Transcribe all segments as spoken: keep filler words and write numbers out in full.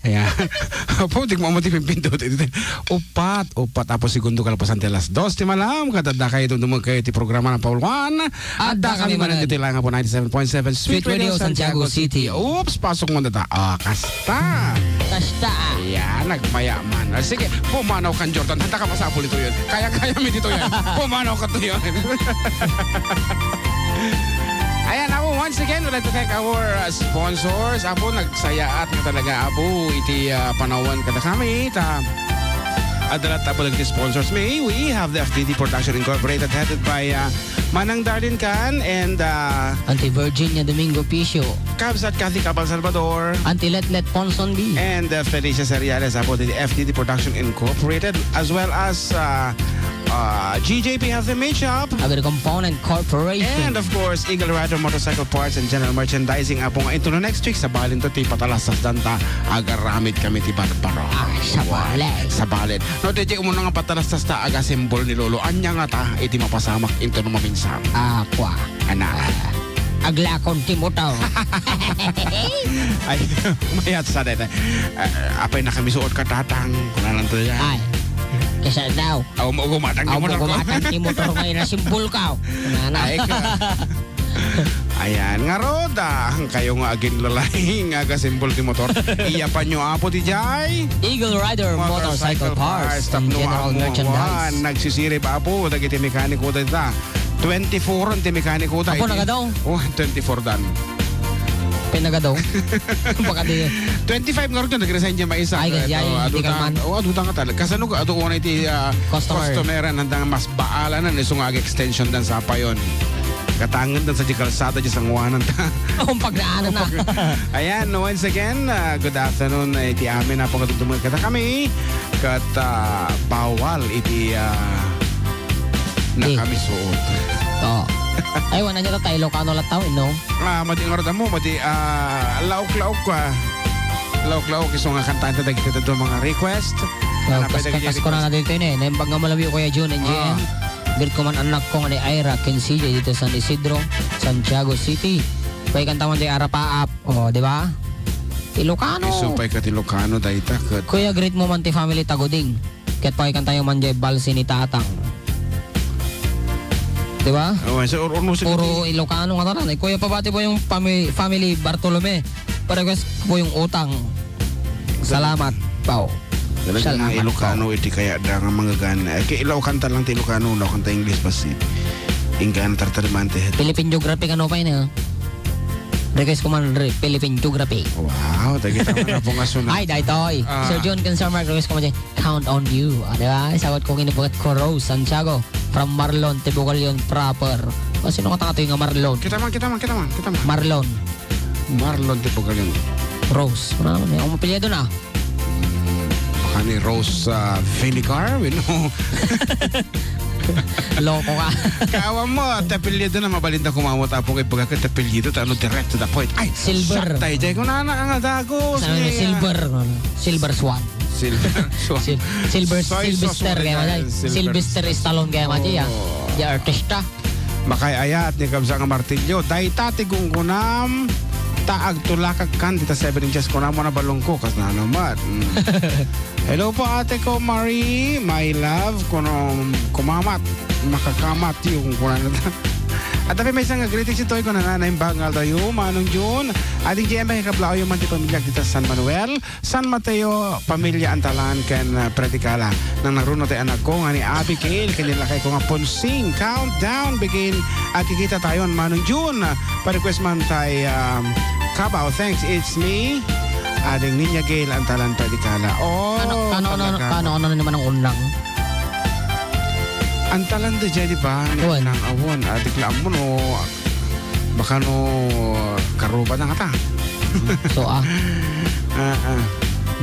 Ayan. Apo, di ko mamati pimpindot. Upat, upat, apo, segundo kalpasan ti alas dos ti malam. Ket adda kayo, dumdumag kayo ti programa nga Paul Juan. Adda kami manen ditoy lang po ninety-seven point seven Sweet Radio Santiago City. Oops, pasok mo na ta. Ah, kasta. Kasta. Ayan, nagmayaman. Ah, sige, pumanaw kan Jordan. Handa ka masapul ito yun. Kaya-kaya mi dito yan. Pumanaw ka to yun. Ayan, ako, once again, we'd like to thank our, uh, sponsors. Apo, nagsayaat nga talaga, apo, iti, uh, panawan kada kami. Ta, adalat, apo, nagti sponsors mi. We have the F D D Production Incorporated, headed by, uh, Manang Darlene Can and, uh, Auntie Virginia Domingo Picio. Kabsat Kathy Cabal Salvador. Auntie Letlet Ponson B. And, uh, Felicia Seriales, apo, the F D D Production Incorporated, as well as, uh, uh, G J P Health and Made Shop. Agri Component Corporation. And of course, Eagle Rider Motorcycle Parts and General Merchandising. Apo nga, into the next week, sabalin to ti patalastasdan ta agaramid kami ti barbaro. Ah, sabalin. Sabalin. No, di, di umuna nga patalastas ta agasimbol ni Lolo. Anya nga ta, iti mapasamak into no maminsan. Ah, kwa. Ana. Ah, aglakon ti motor. Ay, mayat sa dayta. Ah, apay nakami suot ka, tatang. Kunanan to yan. Ay, kesa daw. Aw, mo gumatang ti Aw, mo motor ko. Gumatang ti motor nga inasimbol ka. Kunana. Ay, ka. Ayan, nga roda, ang kayo nga aginlalay nga agasimbol ti motor. Iyapan nyo, apo, ti jay. Eagle Rider Motorcycle Parts and General Merchandise. Nagsisirib, apo, dagiti mekaniko dita. Twenty-four ti mekaniko da. Apo, iti nagadaw? Oh, twenty-four dan. Pinagadaw? Baka di. Twenty-five nga rugyan, nag-resign dyan maisa. Ay, kaya, oh, adi ka man. Oh, adu ta nga talaga. Kasano ka, adu unay ti, ah, customer, nandang mas baala na, isu nga ag-extension dan sa payon. Katangan dan sa di kalsada, di sanguanan ta. Oh, pagnaanan na. Ayan, once again, ah, good afternoon, eh, ti amin, napakatutungod kata kami. Kat, ah, bawal iti, ah, Di. Nakamisuot. Oo. Ay, wala niya to, tayo Ilocano lang tao, no? Ah, madi nga rod mo, madi, ah, laok-laok, ah. Laok-laok, isu nga kantahan ta dagiti dadua mga request. Oh, kas-, kas-, kas-, kas-, ko na na dito yun eh. Naimbag nga malamiw, Kuya Jun and Jen. Ah. Greet ko man anak ko nga ni Ira Quinzilla dito San Isidro, Santiago City. Pwede kanta man di Arapaap. Oh, di ba? Ilocano. Isu pay kat Ilocano, dayta, kat. Kuya, greet mo man ti family Taguding. Ket pakaikantayo man jay balsi ni Tatang. Di ba? Oh, so, or-, or-, Puro Ilocano nga tanan. Eh, Kuya, pabati po yung fami-, family Bartolome. Pa-request po yung utang. Salamat, Pao. Talaga nga Salamat, Ilocano Pao. Iti kaya da nga mga gan-, eh, ki-, Ilocano ta lang ti Ilocano, no, kanta English pa si Inggan Tartarimante. Philippine Geography, ano pa yun, eh? Request ko man re-, Philippine Geography. Wow, tagita man na po nga sunod. Ay, daytoy. Ah. Sir John Ken Sir Mark, request ko man dyan. Count on you. Ah, di ba? Isagot ko kini Bukat ko Rose Santiago from Marlon, Tibugalion proper. O, sino nga tangato yung Marlon? Kita man, kita man, kita man, kita man. Marlon. Marlon Tibugalion. Rose. Ano naman? May akong apelyido na. Baka ni Rose, ah, Vinegar? Wino? Loko ka. Kaawam mo, tapilyido na mabalinda kumamot, apo, kay pagka tapilyido, ta ano, direct to the point. Ay, Silver. Shot tayo dyan. Kung nana ang adagos Sabi niya, niya. Silver, ano, Silver Swan. Silver Swan. Sil-, Silver, Soy Sylvester, sauce kaya wala, man, Silver Sylvester Stallone, kaya man, Oh. Di artista. Makay-ayat ni Kabsat nga Martillo. Dayta ti gunggunam, ta agtulakak kan dita seven inches. Kunam mo na balong ko, kas na naman. Mm. Hello po, ate ko, Marie, my love. Kuno kumamat, makakamat yung kunana. At tapi may isang greetings ito, ikaw na nanay, bangal tayo, Manong June. Ading G M, kablao yung man ti pamilya kita San Manuel, San Mateo, pamilya Antalan, ken, uh, Predicala. Nang naruna tay anak ko nga ni Abigail, ken ni lakay ko nga Ponsing. Countdown, begin. Agkikita tayo, Manong June. Pa-request man tay, um, Kabaw. Thanks, it's me. Ading Ninya Gail, Antalan, Predicala. Oh, kano, kano, ano, talaga. Kano, ano naman ang unang? Antalan da jay, di ba? Awan. Nang awon, adik lang mo, no? Baka no, karuba na kata. So, ah. Ah, ah.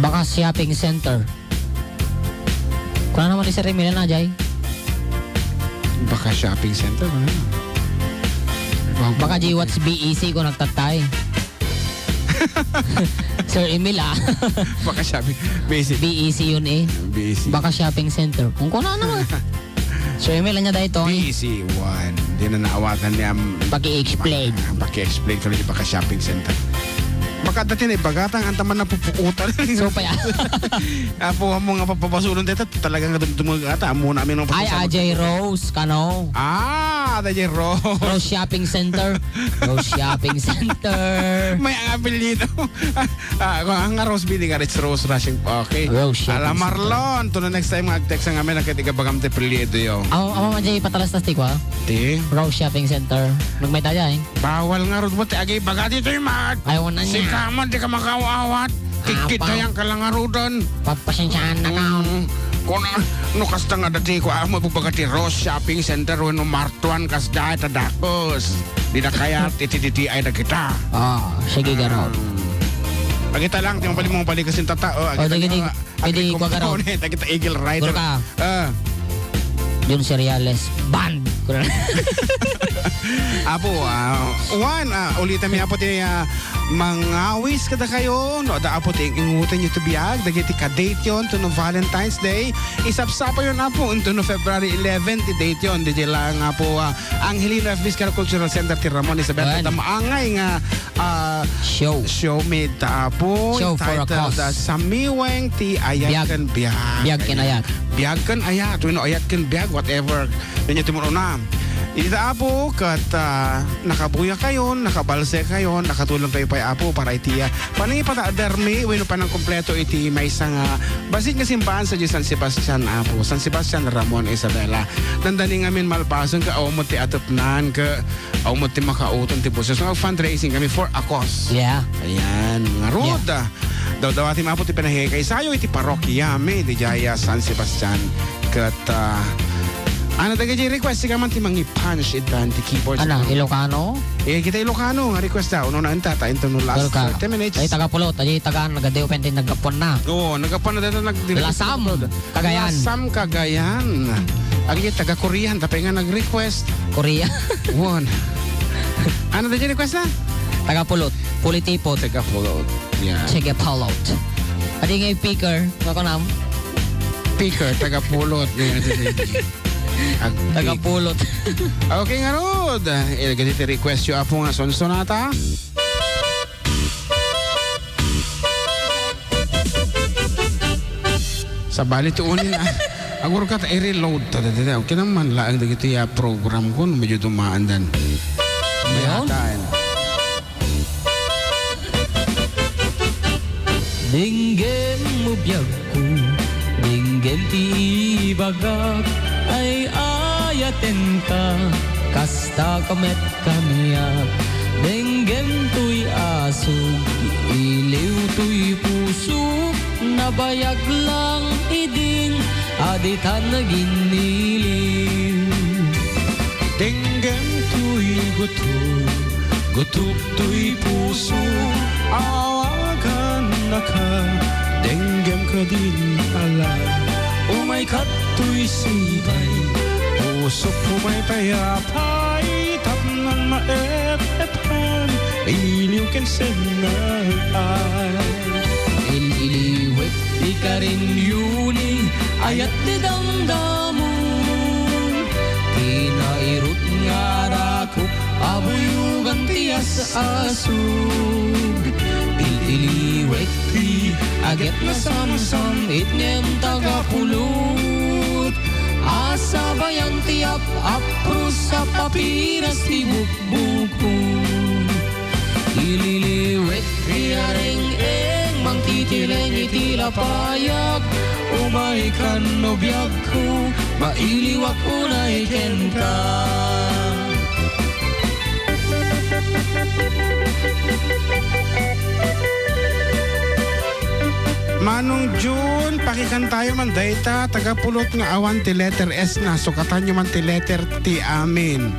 Baka shopping center. Kuna naman ni Sir Emil na, jay? Baka shopping center, ano? Baka G Watch B E C ko nagtatay. Sir Emil, ah. Baka shopping, B E C. B E C yun, eh. B E C. Baka shopping center. Kung kuna naman. So, email niya dahil ito, eh. P C one. Di na naawatan niya ang Paki-explain. Paki-explain ko lang yung baka shopping center. Baka Kada ti naibagatan, anta man napupukutan. So, pa-, Apo, amo nga papabasulon deta, talaga nga dumdumag ata, amo na amin ang Ay, papasamak. Ajay Rose, kano? Ah, Ajay Rose. Rose Shopping Center. Rose Shopping Center. May ang apelyido. Ah, ang Rose Bini nga, it's Rose Rushing. Okay. Rose Shopping Ala, Center. Marlon, to the next time nga agtext ang amin, nakit ikabagam ti apelyido yo. Amo, amo, Ajay, patalastas ti kwa? Ti? Rose Shopping Center. Nagmay tayo, eh. Bawal ngarud ti agibaga ditoy mat. Ay, wala niya. Sika man, di ka makaawat. Kitkit Apa? Kayang ka lang ngaruden. Papasensyaan na ka. Mm. Kung a-, no kasta nga dati ko, amo ibaga ti Rose Shopping Center wenno Martuan kas dayta dakes. Di na kayat iti D T I na kita. Ah, sige, garod. Mm. Agita lang, di mo balik mo balik kasi tata, oh, O, agita dagiti, lang, ah, Pwede agri ko, garod. Component, agita Eagle Rider. Gurka. Ah. Jun Cereales Band. Apo, ah, Juan, ah, ulitan mi, Apo, ti, ah, mangawis kadakayo, no, da, Apo, ti ingutan yo ti biag, dagiti ka-date yon, to no Valentine's Day, isapsapa yon, Apo, into no February eleven, ti date yon, di lang, Apo, ah, Angelino F. Vizcarra Cultural Center, ti Ramon Isabel, Juan. Ita maangay nga ah, Show. Show mi ta, Apo, Show for a titled, cause. Ah, Samiweng ti Ayat Biag. Ken Biag. Biag ken ayat. Biag ken ayat, wenno ayat ken biag, whatever. Danya ti muruna. Ita, Apo, ket, ah, nakabuya kayon, nakabalse kayon, nakatulong kayo pay, Apo, para iti, ah, panangipatadermi, wenno panangkompleto iti maysa nga bassit nga simbahan sa San Sebastian, Apo, San Sebastian Ramon Isabela. Dandani ngamin malpasen ka, awan mo ti atepnan, ka, Aw met ti makauton ti boses. Nga fundraising kami for a cause. Yeah. Ayan, ngarud. Yeah. Dawdawati, Apo, ti panagikaysayo iti parokya mi, di jaya San Sebastian. Ket, ah, ano, dagiti request, sika man ti mangipunch iti keyboard. Ana, Ilocano? Eh, kita Ilocano nga request da. Uno na enta, ta into no last Welcome. Thirty minutes. Ay, taga Pulot. Ay, taga, nagadi-open din, nagkapon na. Oo, nagkapon na dito, nag-, Lasam. Cagayan. Lasam, Cagayan. Ang iya, taga Korean, tapay nga nag-request. Korea. Won. Ano na request na? Taga Pulot. Pulitipot. Taga Pulot. Yan. Sige, Pulot. Adi nga picker. Ako nam. Picker, taga Pulot. Yan, sige. Ag-, Taga Pulot. Okay, ngarud. Eh, ganito request yo, Apo, nga sonsonata. Sabali ti unin, ah. Agur ka ta i-reload ta, dada, dada. Okay naman, laang dagiti, ah, program ko, medyo dumaan dan. May Ayun. Hatain. Denggem mo biagko, denggem ti ibagak, ay-ayatenka, kasta ka met kaniak. Denggem toy asog, iliw toy pusok, nabayag lang idin, a ditan naginiliw. Denggem toy gutom, gutom toy puso, awagannaka, denggem kadin ala. Umay kadtoy sipay, pusok umay pay apay, tapno maep-epan, iliw ken sennaan. Il-iliwek ti karin yuni, ayat ti damdamo. Ti nairut nga arakop, abuyogan ti as-asug. Il-iliwek ti aget nasamsam, itngem taga Pulot. Asabayan ti ap-apros a papiras ti buk- Bukod. Ililiwek ti areng-eng, mangtitireng iti lapayag. Umay kan no biagko, mailiwak unay kenka. Manong Jun, pakikantayo man dayta, taga Pulot nga awan ti letter S na, sukatanyo man ti letter T amin.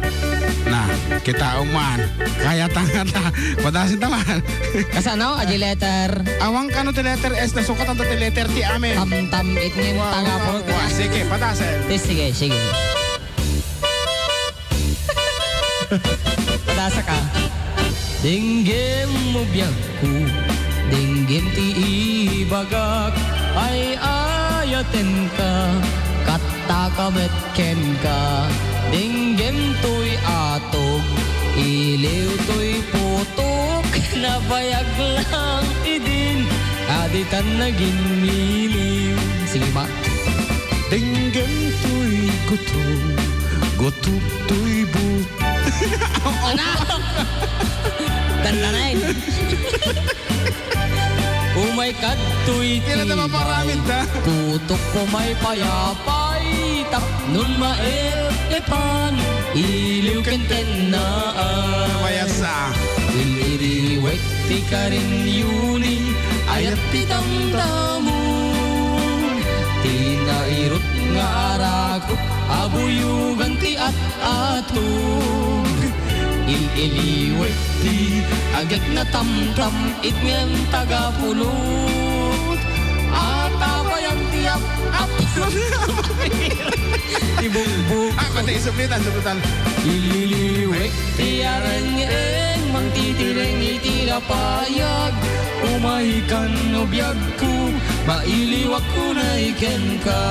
Na, kitaem man. Kayatangata. Padasen ta man. Kasano? Adi letter? Awan kano ti letter S na, sukatan ta ti letter T amin. Tamtam itngem taga Pulot. Wa, wa, wa. Sige, padasen. Ti, sige, sige. Padasaka. Denggem mo biagko, denggem ti ibagak, ay-ayatenka, kattaka met kenka. Denggem toy atog, iliw toy putok. Nabayag lang idin, a ditan nagin ngiliw. Sige, ma. Denggen toy gutom, gutom toy bu- Ana! Dandanen. Umay kadtoy Kailan na maparamid, ha? Putok ko may payapay, tapnon maelepan, iliw ken tennaan. Mayasa. Il-iliwek ti karinyo ni ayat ti damdamo. Ti nairut nga arakop, abuyogan ti at-atog. Il-iliwek ti agyat nga tamtam, it ngem tagapulot. Atabayan ti ap-, ap-, Ti bukbuk. Ah, pati suplitan, suplitan. Ililiwek ti areng-eng, mangtitireng iti lapayag. Umay kan no biagko, mailiwak unay kenka.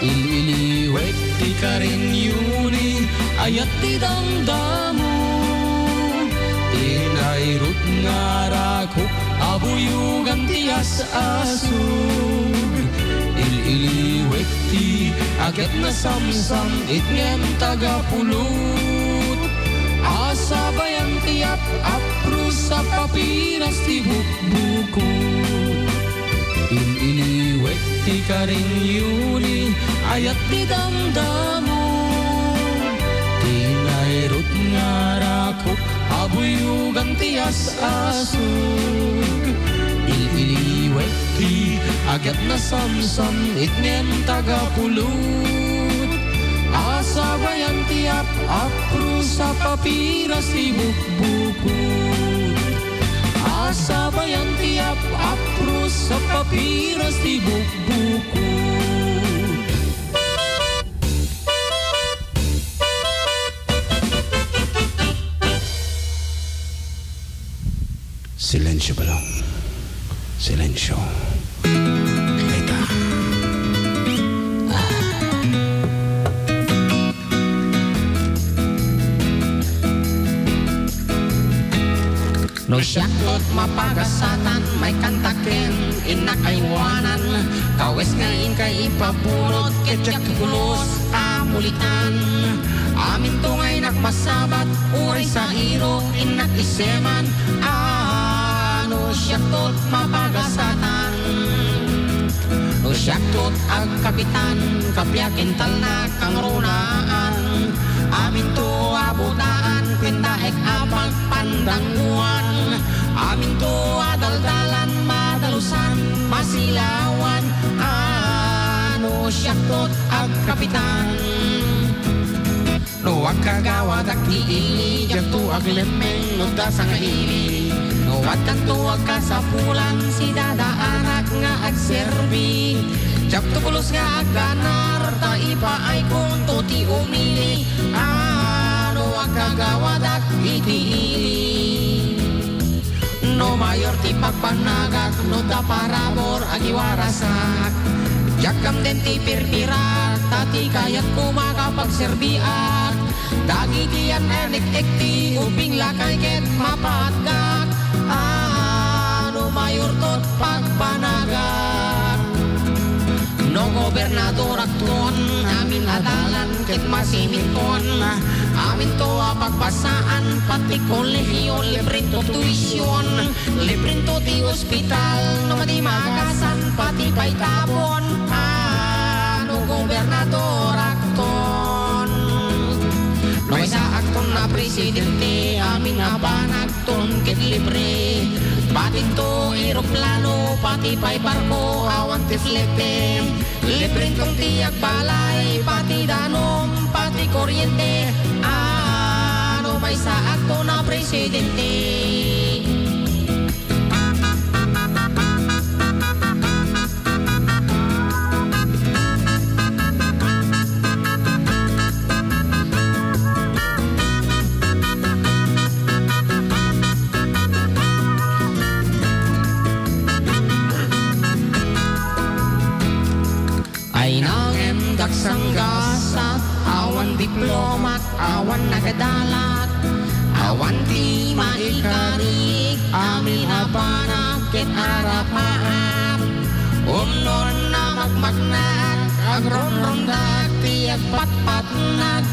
Ililiwek ti karinyo ni ayat ti damdamo. Ti nairut nga arakop, abuyogan ti as-asug. Il-iliwek ti agyat nga samsam, it ngem tagapulot. Asabayan ti ap-apros a papiras ti bukbukot. Il-iliwek ti karinyo ni ayat ti damdamo. Ti nairut nga arakop, abuyogan ti as-asug. Il-iliwek ti agyat nga samsam, it ngem tagapulot. Asabayan ti ap-apros a papiras ti bukbukot. Asabayan ti ap-apros a papiras ti bukbukot. Silensyo, balong. Silensyo. Rita. No siak tot mapagasatan, maikanta ken innak aywanan. Kawes nga inka ipabunot, ket diak ti pulos a mulitan. Aminto nga innak masabat, uray sa iro, innak iseman. Ah, no siak tot mapagasatan. No siak tot agkapitan, kapiak intalnak kangrunaan. Aminto a butaan, kuentaek a pagpandangguan. Aminto a daldalan, madalusan, masilawan. Ah, no siak tot agkapitan. No agkagawadak ti ili, diakto aglemmeng no ta sangaili. No addanto agkasapulan, sidadaanak nga agserbi. Diakto pulos nga agganar, ta ipaaykonto ti umili. Ah, no agkagawadak iti ili. No mayor ti pagbanagak, no ta parabur agiwarasak. Diak kamden ti pirpirak, ta ti kayatko makapagserbiak. Dagiti yan-enek-ek ti ubing lakay ket mapatgak. Ah, no mayor tot pagbanagak. No gobernadorakton, amin a dalan ket masiminton. Aminto a pagbasaan, pati kolehiyo, librento tuition. Librento ti ospital, no madi magasan, pati pay tabon. Ah, no gobernadorakton. No isaakton a presidente, amin a banag ton ket libre. Patinto eroplano, pati pay barko, awan ti flete. Librento ti agbalay, pati danum, pati kuryente. Ah, no maysaakton a presidente. Ay nangem daksang gasat, awan diplomat, awan nagadalak, Awan ti maikarik, amin a banag ket arapaap. Umnon a makmaknak, agrunrundag ti agpatpatnag.